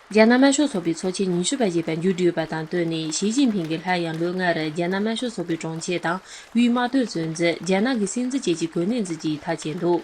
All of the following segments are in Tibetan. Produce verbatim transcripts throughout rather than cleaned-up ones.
རྒྱ་ནག་དམར་ཤོག་ཚོགས་པའི་ཚོགས་ཆེན་ཉི་ཤུ་པ་ཞེས་པ་མཇུག་བསྒྲིལ་ཡོད་པ་དང་བསྟུན་ནས། ཞི་ཅིན་ཕིང་གིས་སླར་ཡང་ལོ་ལྔ་རུ་རྒྱ་ནག་དམར་ཤོག་ཚོགས་པའི་དྲུང་ཆེ་དང་དབུས་དམག་དོན་གཙོ་འཛིན། རྒྱ་ནག་གི་སྲིད་འཛིན་བཅས་ཀྱི་གོ་གནས་འཛིན་རྒྱུའི་ཐག་བཅད་འདུག།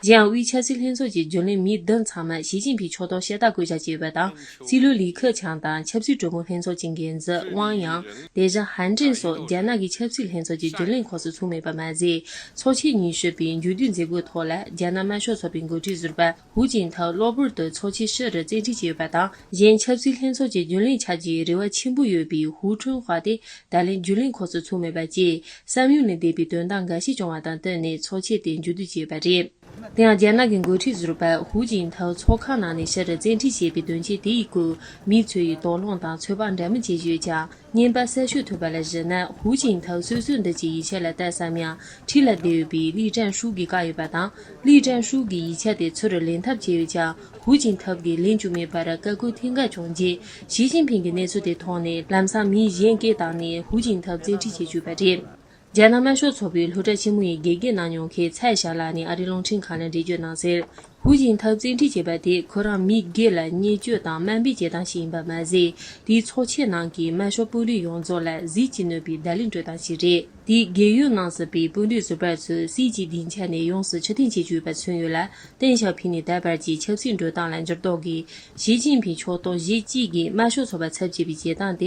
གཞན་ཡང་དབུས་ཆབ་སྲིད་ལྷན་ཚོགས་ཀྱི་རྒྱུན་ལས་མི་བདུན་ཚང་མ་ཞི་ཅིན་ཕིང་ཕྱོགས་གཏོགས་ཤ་སྟག་བསྐོ་བཞག་བྱས་ཡོད་པ་དང་། སྲིད་བློན་ལི་ཁེ་ཆང་དང་ཆབ་སྲིད་གྲོས་མོལ་ལྷན་ཚོགས་ཀྱི་འགན་འཛིན་ཝང་དབྱང་། ལས་བྱ་ཧན་ཀྲིན་སོགས་རྒྱ་ནག་གི་ཆབ་སྲིད་ལྷན་ཚོགས་ཀྱི་རྒྱུན་ལས་ཁོངས་སུ་ཚུད་མེད་པ་མ་ཟད། ཚོགས་ཆེན་ཉི་ཤུ་པའི་མཇུག་བསྡུའི་མཛད་སྒོའི་ཐོག་ལ་རྒྱ་ནག་དམར་ཤོག་ཚོགས་པའི་འགོ་ཁྲིད་ཟུར་པ་ཧུའུ་ཅིན་ཐའོ་གློ་བུར་དུ་ཚོགས་ཆེན་ཧྲི་རུ་བཙན་ཁྲིད་བྱས་ཡོད་པ་དང་། གཞན་ཆབ་སྲིད་ལྷན་ཚོགས་ཀྱི་རྒྱུན་ལས་ཆགས་རྒྱུའི་རེ་བ་ཆེན་པོ་ཡོད་པའི་ཧུའུ་ཁྲུན་ཧྭ་དེ་ད་ལན་རྒྱུན་ལས་ཁོངས་སུ་ཚུད་མེད་པ་བཅས། བསམ་ཡུལ་ལས་འདས་པའི་དོན་དག་འགའ་ཤས་བྱུང་བ་དང་བསྟུན་ནས་ཚོགས་ཆེན་དེ་མཇུག་བསྡུ་བྱས་ཡོད་པ་རེད། དེ་ཡང་རྒྱ་ནག་གི་འགོ་ཁྲིད་ཟུར་པ་ཧུའུ་ཅིན་ཐའོ་ཚོགས་ཁང་ནང་ནས་ཕྱིར་བཙན་ཁྲིད་བྱས་པའི་དོན་རྐྱེན་དེ་ཡི་སྐོར་མི་ཚོ་ཡིས་དོགས་སློང་དང་ཚོད་དཔག་འདྲ་མིན་བྱེད་བཞིན་ཡོད་ཀྱང་། རྙིང་པ་གསལ་ཤོས་ཐོན་པ་ལ་གཞིགས་ན། ཧུའུ་ཅིན་ཐའོ་སོ་སོའི་འདི་ཀྱི་ཡིག་ཆ་ལ་ལྟ་བསམ་ཡང་། འཁྲིས་ལ་བསྡད་ཡོད་པའི་ལི་ཀྲན་ཧྲུའུ་གིས་བཀག་ཡོད་པ་དང་། ལི་ཀྲན་ཧྲུའུ་གིས་ཡིག་ཆ་དེ་ཚུར་ལེན་ཐབས་བྱས་ཡོད་ཀྱང་། ཧུའུ་ཅིན་ཐའོ་གིས་ལེན་བཅུག་མེད་པར་བཀག་འགོག་ཐེངས་འགའ་བྱུང་རྗེས། ཞི་ཅིན་ཕིང་གིས་གནས་ཚུལ་དེ་མཐོང་ནས། ལམ་སང་མི་གཞན་སྐད་བཏང་ནས་ཧུའུ་ཅིན་ཐའོ་བཙན་ཁྲིད་བྱེད་བཅུག་པ་རེད། རྒྱ་ནག་དམར་ཤོག་ཚོགས་པའི་སློབ་གྲྭ་ཆེན་མོ་ཡི་དགེ་རྒན་གནང་མྱོང་མཁན་ཚའེ་ཞའོ་ལགས་ནས་ཨ་རིའི་རླུང་འཕྲིན་ཁང་ལ་འགྲེལ་བརྗོད་གནང་གསལ། ཧུའུ་ཅིན་ཐའོ་བཙན་ཁྲིད་བྱས་པ་དེ་ཁོ་རང་མི་སྒེར་ལ་བརྙས་བཅོས་དང་དམའ་འབེབས་བྱེད་སྟངས་ཤིག་ཡིན་པ་མ་ཟད། དེའི་ཚོགས་ཆེན་ནང་གི་དམར་ཤོག་དཔོན་རིགས་ཡོངས་རྫོགས་ལ་ཟས་ཀྱིས་གནོད་པའི་བརྡ་ལན་སྤྲོད་སྟངས་ཤིག་རེད། དེས་རྒས་ཡོལ་གནང་ཟིན་པའི་དཔོན་རིགས་ཟུར་པ་ཚོས་སྲིད་ཀྱི་སྡིངས་ཆ་ནས་ཡོངས་སུ་ཕྱིར་འཐེན་བྱེད་ཀྱི་ཡོད་པ་མཚོན་ཡོད་ལ། ཏེང་ཞའོ་ཕིང་ནས་ད་བར་གྱི་ཆབ་སྲིད་འགྲོ་སྟངས་ལ་འགྱུར་ལྡོག་གིས། ཞི་ཅིན་ཕིང་ཕྱོགས་གཏོགས་གཞི་གཅིག་གིས་དམར་ཤོག་ཚོགས་པ་ཚབ་བྱེད་པའི་བྱེད་སྟངས་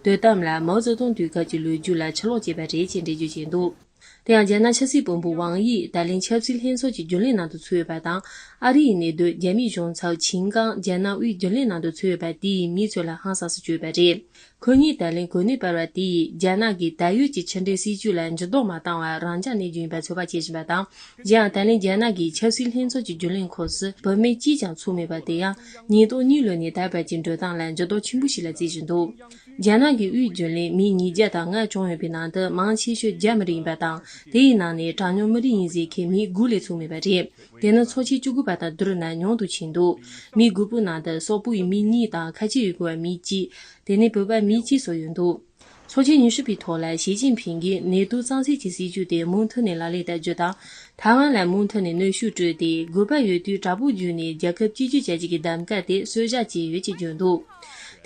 དེ། དོན་དམ་ལ་མའོ་ཙེ་ཏུང་དུས་སྐབས་ཀྱི་ལོ་རྒྱུས་ལ་ཕྱིར་ལོག་བྱས་པ་རེད་ཅེས་འགྲེལ་བརྗོད་བྱས་འདུག། དེ་ཡང་རྒྱ་ནག་ཆབ་སྲིད་དཔོན་པོ་ཝང་དབྱིས་ད་ལན་ཆབ་སྲིད་ལྷན་ཚོགས་ཀྱི་རྒྱུན་ལས་ནང་དུ་ཚུད་ཡོད་པ་དང་། ཨ་རི་ཡི་གནས་སྡོད་རྒྱ་མིའི་གཞུང་ཚབ་ཆིན་ཀང་རྒྱ་ནག་དབུས་རྒྱུན་ལས་ནང་དུ་ཚུད་ཡོད་པ་དེ་ཡིས་མི་ཚོ་ལ་ཧང་སངས་སུ་བསྐྱོད་པ་རེད། ཁོ་གཉིས་ད་ལན་གོ་གནས་སྤར་བ་དེ་ཡིས་རྒྱ་ནག་གི་ད་ཡོད་ཀྱི་ཕྱི་འབྲེལ་སྲིད་ཇུས་ལ་འགྱུར་ལྡོག་མ་བཏང་བར་རང་འཇགས་གནས་རྒྱུ་ཡིན་པ་ཚོད་དཔག་བྱེད་བཞིན་པ་དང་། གཞན་ཡང་ད་ལན་རྒྱ་ནག་གི་ཆབ་སྲིད་ལྷན་ཚོགས་ཀྱི་རྒྱུན་ལས་ཁོངས་སུ་བུད་མེད་གཅིག་ཀྱང་ཚུད་མེད་པ་དེ་ཡང་ཉིས་སྟོང་གཉིས་ལོ་ནས་ད་བར་གྱི་འགྲོ་སྟངས་ལ་འགྱུར་ལྡོག་ཆེན་པོ་ཞིག་ལ་བརྩིས་བཞིན་འདུག། རྒྱ་ནག་གི་དབུས་རྒྱུན་ལས་མི་ཉིས་བརྒྱ་དང་ལྔ་བྱུང་ཡོད་པའི་ནང་དུ་མང་ཆེ་ཤོས་རྒྱ་མི་རིགས་ཡིན་པ་དང་། དེའི་ནང་ནས་གྲངས་ཉུང་མི་རིགས་ཡིན་ཟེར་མཁན་མི་དགུ་ལས་ཚུད་མེད་པ་རེད། དེ་ནི་ཚོགས་ཆེན་བཅུ་དགུ་པ་དང་བསྡུར་ན་ཉུང་དུ་ཕྱིན་འདུག། མི་དགུ་པོའི་ནང་དུ་སོག་པོ་ཡི་མི་གཉིས་དང་ཁ་ཆེ་ཡུ་གུར་བ་མི་གཅིག། དེ་ནས་བོད་པ་མི་གཅིག་སོགས་ཡོད་འདུག། ཚོགས་ཆེན་ཉི་ཤུ་པའི་ཐོག་ལ་ཞི་ཅིན་ཕིང་གིས་ནེ་ཏུའུ་གཙང་སེལ་གྱི་སྲིད་ཇུས་དེ་མུ་མཐུད་ནས་ལག་ལེན་བསྟར་རྒྱུ་དང་། ཐའེ་ཝན་ལ་མུ་མཐུད་ནས་གནོན་ཤུགས་སྤྲོད་དེ། དགོས་པ་ཡོད་དུས་དྲག་པོ་བརྒྱུད་ནས་རྒྱལ་ཁབ་གཅིག་གྱུར་བྱ་རྒྱུ་གྱི་གདམ་ག་དེ་གསོལ་ཇ་བྱས་ཡོད་ཅེས་བརྗོད་འདུག།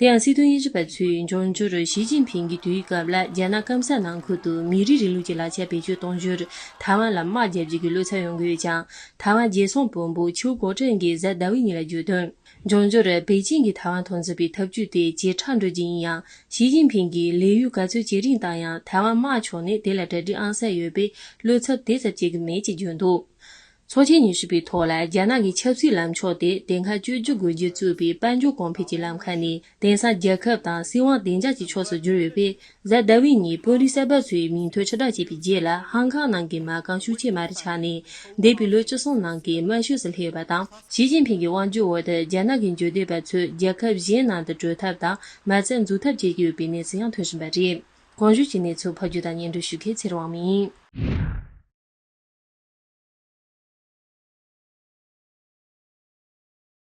དེ་ཡང་སྲིད་དོན་དབྱེ་ཞིབ་པ་ཚོས་འབྱུང་འགྱུར་ཞི་ཅིན་ཕིང་གི་དུས་སྐབས་ལ་རྒྱ་ནག་སྐམ་ས་ནང་ཁུལ་དུ་མི་རིགས་རིང་ལུགས་ཀྱི་ལག་ཆ་བེད་སྤྱོད་གཏོང་རྒྱུར་ཐའེ་ཝན་ལ་དམག་རྒྱག་རྒྱུ་གི་བློ་འཚབ་ཡོང་གི་ཡོད་ཀྱང་། ཐའེ་ཝན་རྒྱལ་སྲུང་དཔོན་པོ་ཆིའུ་གོ་ཀྲེང་གིས་གཟའ་ཟླ་བའི་ཉིན་ལ་བརྗོད་དོན། འབྱུང་འགྱུར་པེ་ཅིང་གིས་ཐའེ་ཝན་ཐོག་འཛིན་པའི་ཐབས་ཇུས་དེ་ཇེ་ཕྲ་འགྲོ་རྒྱུ་ཡིན་ཡང་། ཞི་ཅིན་ཕིང་གིས་ལས་ཡུལ་ག་ཚོད་ཇེ་རིང་བཏང་ཡང་། ཐའེ་ཝན་དམག་ཕྱོགས་ནས་དེ་ལ་གྲ་སྒྲིག་ཨང་གསར་ཡོད་པས། བློ་འཚབ་དེ་ཙམ་བྱེད་ཀྱི་མེད་ཅེས་བརྗོད་འདུག། ཚོགས་ཆེན་ཉི་ཤུ་པའི་ཐོག་ལ་རྒྱ་ནག་གི་ཆབ་སྲིད་ལམ་ཕྱོགས་དེ་དེ་སྔ་བཅོས་བསྒྱུར་དགོས་རྒྱུ་གཙོས་པའི་དཔལ་འབྱོར་གོང་འཕེལ་གྱི་ལམ་ཁ་ནས་དེང་སང་རྒྱལ་ཁབ་དང་སྲིད་དབང་བདེ་འཇགས་ཀྱི་ཕྱོགས་སུ་བསྒྱུར་ཡོད་པས། གཟའ་ཟླ་བའི་ཉིན་དཔོན་རིགས་གསར་པ་ཚོའི་མིང་ཐོ་ཕྱིར་བསྒྲགས་བྱས་པའི་རྗེས་ལ། ཧང་ཀང་ནང་གི་མ་རྐང་ཤུགས་ཆེ་མ་རུ་ཆག་ནས། འདས་པའི་ལོ་བཅུ་གསུམ་ནང་གི་དམའ་ཤོས་སུ་སླེབས་ཡོད་པ་དང་། ཞི་ཅིན་ཕིང་གི་དབང་སྒྱུར་འོག་ཏུ་རྒྱ་ནག་གི་འབྱོར་ལྡན་པ་ཚོས་རྒྱལ་ཁབ་གཞན་ནང་དུ་བྲོས་ཐབས་དང་མ་རྩ་འཛུགས་ཐབས་བྱེད་ཀྱི་ཡོད་པའི་གནས་ཚུལ་ཡང་ཐོན་བཞིན་པ་རེད། གོང་ཞུས་ཀྱི་གནས་ཚུལ་ཕབ་སྒྱུར་དང་སྙན་སྒྲོན་ཞུ་མཁན་ཚེ་རིང་དབང་མོ་ཡིན།